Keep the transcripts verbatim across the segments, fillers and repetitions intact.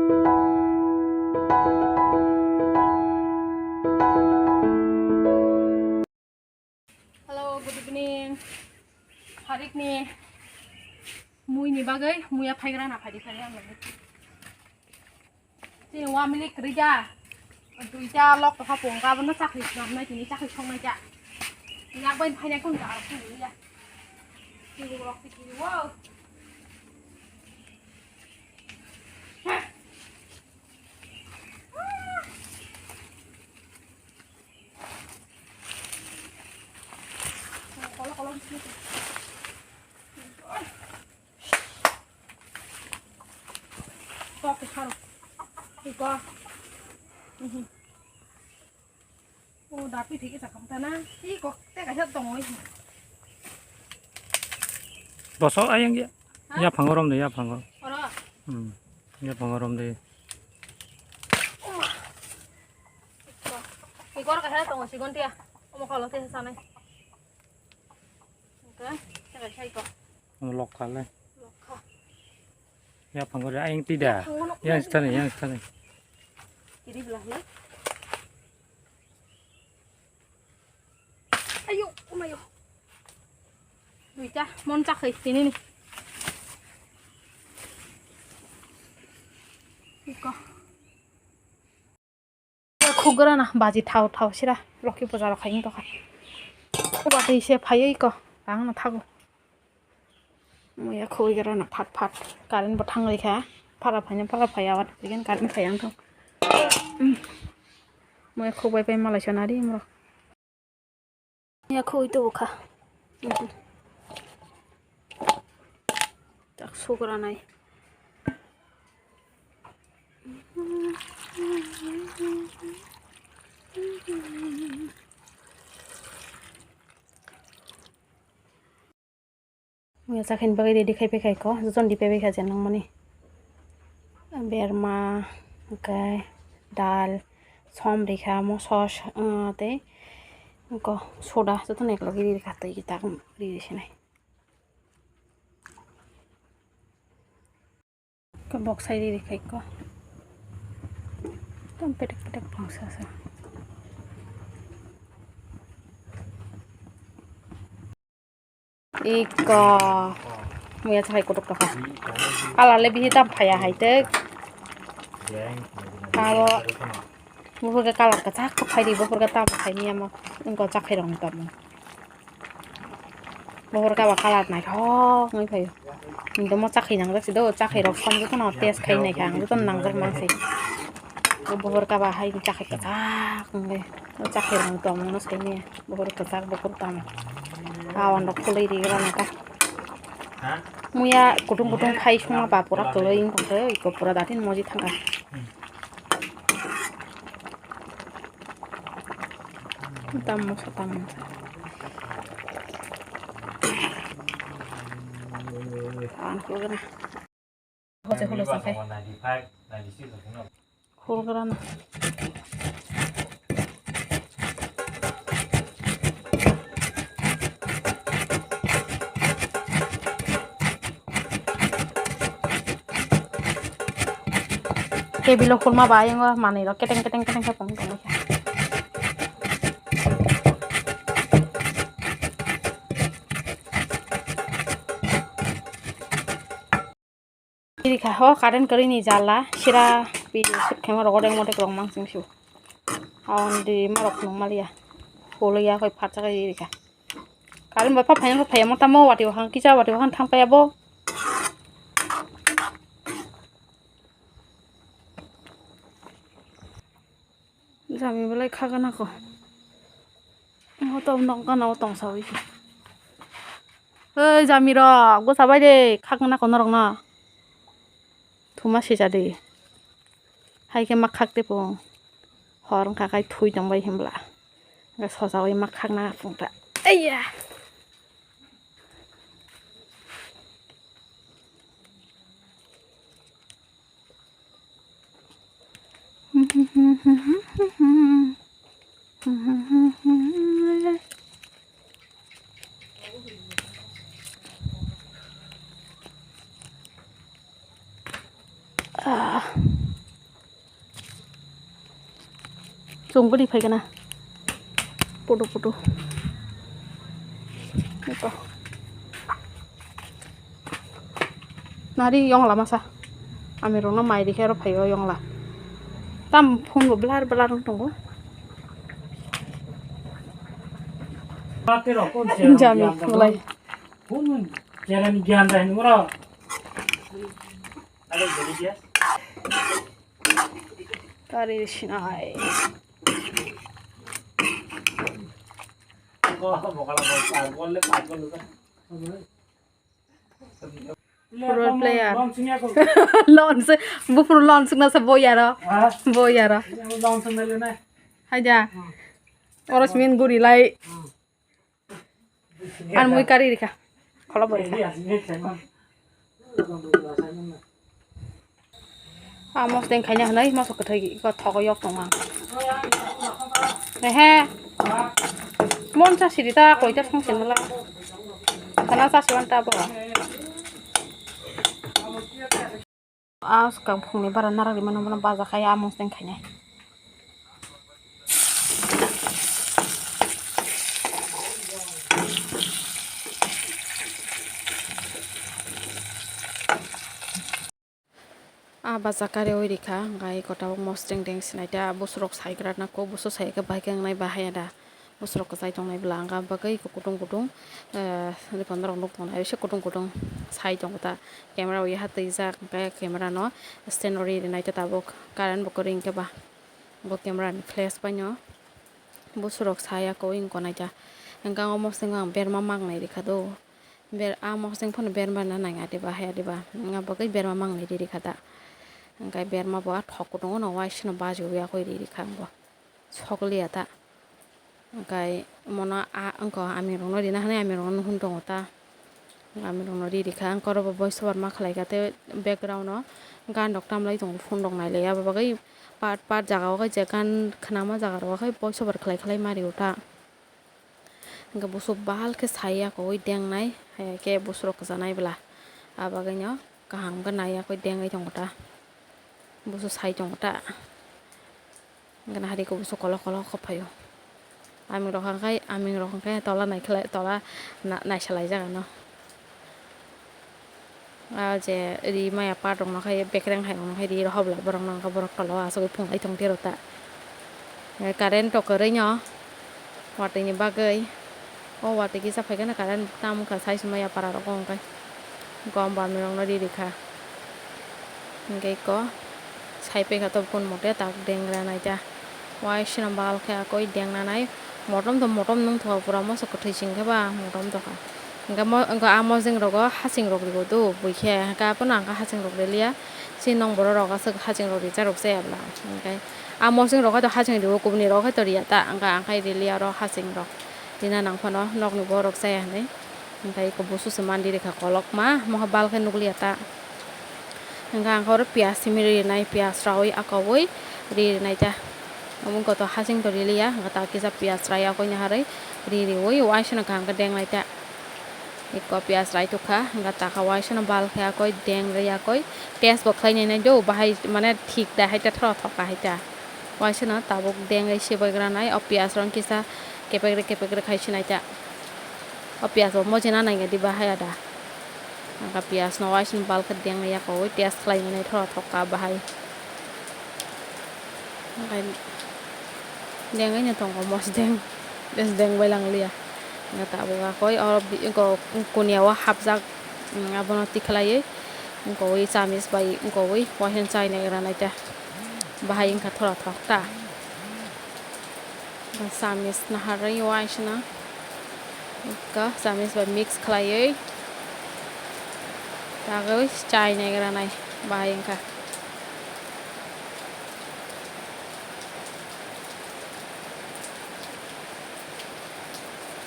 Hello, good evening. Harikni muini bagwi muya phaigrana phaidi phai ang. Chini wamili kwrwi da. Duita lok tokha pung ka bono chakri swnamnai tini chakri songnai ja. Yak bai phainai kung ja arok tini ya. Tini rok tini wo. Kok ke saro. Iko. Mhm. O, dapi thik kisa khamtana. Iko, te kaisa tongo. Bosok ayang ya. Ha? Ya phango rom de, ya phango. Oro. Hmm. Ya phango rom de. Iko. Iko kaisa tongo, sigon tia. Omo khalo te sanai. Oke, te kaisa iko. Omo lok khale. Lok kha. Ya phango re, ayang tida. Phango nok yang sithani, yang sithani. Kiri belah ni. Ayo, umayo. Duita, mon chakhai tini ni. Iko. Khugrana baji thao thao sira, Lokhi puja rok khai wng tokha. Uba tei se phaiwi ko, ang no thago. Muya khugwi rana phat phat. Current bo thangwi kha. Phara phaina phara phai awat again current phai ang thung. Muya khugwi pai malai sana ri mro. Muya khugwi tu kha. Tak sugra nai. Muya chakhaini bagwi ready khai phai kha iko, jotono di phai kha je nangmani. Berma, hwnkhe dal, som rikha, omo sos, ah, tei iko soda, jotono eklogi ri rikha, tei tak ri ri sinai. Khe bok sai ri rikha iko. Ekdom petek petek bangsa sa. Iko. Muya chai kutuk tokha. Kalar le bihi tam phaya hai tek. Abo. Buphur khe kalar kwchak kwphai di, buphur khe tam phai ni amo. Wngkha chakhai rok ni tamo. Buphur khe abo kalar naithok wngwi phaio. Hinwi tamo chakhai nangjak si do, chakhai rok som jotono test khai naikha ang, jotono nangjak mang se. Buphur khe abo hai chakhai kwchak wngwi. Chakhai rok ni tongmung no sai maya. Buphur kwchak, buphur tamo. Awan rok khului ri rana ta. Muya kutung kutung khai songma ba pura kwlwi wng tongkhe, iko pura datin moji thangkha. Tam moso tam moso. Ang khulgana. Hoche hulo sakai. Khulgana. Tebilo khulma ba ayang o manwi rok keteng keteng keteng khe pung tongwi kha. Iri kha ho current kwrwi ni jala sira video shoot khaima rok odek modek rok mang sing su. Awan di ma rok nung maliya. Holo ya koi phatsa kai iri kha. Current bai pha phai phai mo tamo wati wakhang kisa wati wakhang thang paya bo. Jami belai khagana ko. Ngo to nok gana o tong sawi se. Oi jami rok, bwsa bai de khagana ko norok no. Thuma sija de. Hai khe ma khak te pung. Hor wngkha kai thui tong bai himbla. Ga sosa oi ma khak na pung ta. Aiya. Ah. Chunggwlwi phaikha na. Putu putu. Ito. Nari yongla masa. Amirokno mai rikhe oro phaio yongla. Tam phone bo blar blar wng tongo. Jami, mulai. Kari sinai. Role player. Lon se, bufuru lon sukna se boyaro. Boyaro. Haida. Oro simin guri lai. Ar mui kari rikha. Kholo bo rikha. A mosdeng khaina hwnwi moso kwthwi ko thogo yok tongma. Ehe. Mon cha siri ta koi ta song sen la. Kana cha siwan ta bo. A swkang phungni bara narak rimano bono baja khai a mosdeng khainai. A baja kare oi rikha, hwnkhe iko tabuk mosdeng deng sinai ta, busurok saigra nang kuk, busu sai khe bai khe wngnai ba haya da. Bosrok kwchai tongnai bwla, hwnka bagwi kutung kutung, eh, ripon norok nuk tongnai, se kutung kutung sai tongo ta. Camera o yaha twijak, hwnkhe camera no stand o ri rinai ta tabuk, current bo kwrwi hwnkhe ba. Bo camera ni flash bai no bosrok saya kwrwi wngkha nai ta. Hwnka o mosdeng ang berma mangnai rikha do. Ber-, a mosdeng phano berma na nang ya diba, haya diba. Wngka bagwi berma mangnai ri rikha ta. Hwnka berma bo a thok kutung o no waisa no baji o yakwi ri rikha ang bo. Sokliya ta. Hwnkhe mono a wngkha amirokno rina hwnwi amirokno nuhun tongo ta. Amirokno ri rikha, ang korobo voice over ma khlaikha tei background o gan rok tamlai tongo, phone rok nailaiya, abo bagwi part part jaga o khe je gan khnama jaga rok o khe voice over khlai khlai ma rio ta. Hwnkhe busu bal khe saiya kowui dengnai, haiya khe busurok kwchanai bwla. Abagwino kaham khe naiya khe dengwi tongo ta. Busu sai tongo ta. Hwnkhe hari khe busu kolok kolok khe phaio. Aming rok hwnkhe, aming rok hwnkhe tola naikhlai, tola na-, naisalaijak ano. Ah, je ri maya part rok no khai bekereng hai rok no khai ri rw hobla borok no hwnka borok tola o asugwi phunglai tong tiro ta. Eh, current to kwrwi no watwi ni bagwi o watwi kisa phaikhe no current tam wngkha sai se maya para rok o hwnkhai gom bam rok no ri rikha hwnkhe iko. Sai pekha to kun mote tak dengra naita. Waisino bal khe akoi deng nanai. Motom to motom nung thokha pura moso kwthwi sing khe ba motom tokha. Hwnkhe mo-, hwnkhe a mojeng rogo hasing rok rigo do bui khe. Hwnkhe abono ang khe hasing rok riliya. Chini nong borok rok aswk hasing rok rijak rok chaya bwla. Hwnkhe a mojeng rok khe to hasing rigo kubuni rok khe to riya ta. Hwnkhe ang khe riliya oro hasing rok. Rina nang phano nokni borok chaya hinwi. Hwnkhe eko busu se mandi rikha kolokma, moha bal khe nukliya ta. Hwnkhe ang khe oro piyaj simi rinai, piyaj raui akaui ri rinai ta. Omo wngkha to hasing to riliya, hwnkhe ta kisa piyaj rai akui naharwi ri riui uaisano kaham khe dengnai ta. Eko piyaj rai tukha, hwnkhe ta khe uaisano bal khe akui deng ri akui test bo khlai nainai do, bahai mane thik da hai ta, thoro thok ka hai ta. Uaisano tabuk dengwi siboi granai, o piyaj rok kisa kepek rek kepek rek khai sinai ta. O piyaj bo mojina nangya diba haya da. Nangkha piyaj no uaisini bal khe dengwi yakoui test khlai mwnai thoro thok ka bahai. Nangkha dengwi no tongo mosdeng, bes deng bai lang liya. Nangkha tabuk akoi oro bi-, ko-, kuniya o hapjak, mm, abono tikhlaiwi wngkoi chamis bai wngkoi uaisini chai nai granai ta. Bahai wngkha thora thok ta. Chamis naharwi uaisano ekka chamis bai mix khlaiwi tagwi chai nai granai bahai wngkha.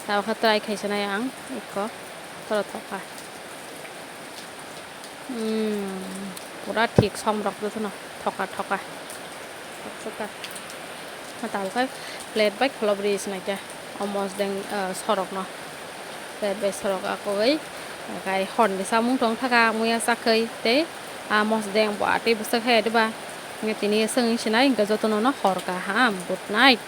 Tabukhe try khaisa nai ang ekko thora thok kha. Hmm, pura thik som rok jotono thoka thoka. Thoksuka. Tabukhe plate bai kholobri se naikhe o mosdeng, ah, sorokno. Plate bai sorok akogwi, okai horni samung tong thaka muya chakhwi tei a mosdeng bo atwi bwswk hai diba. Hingke tini aswk wng sinai, hingke jotono no hor kaham, good night.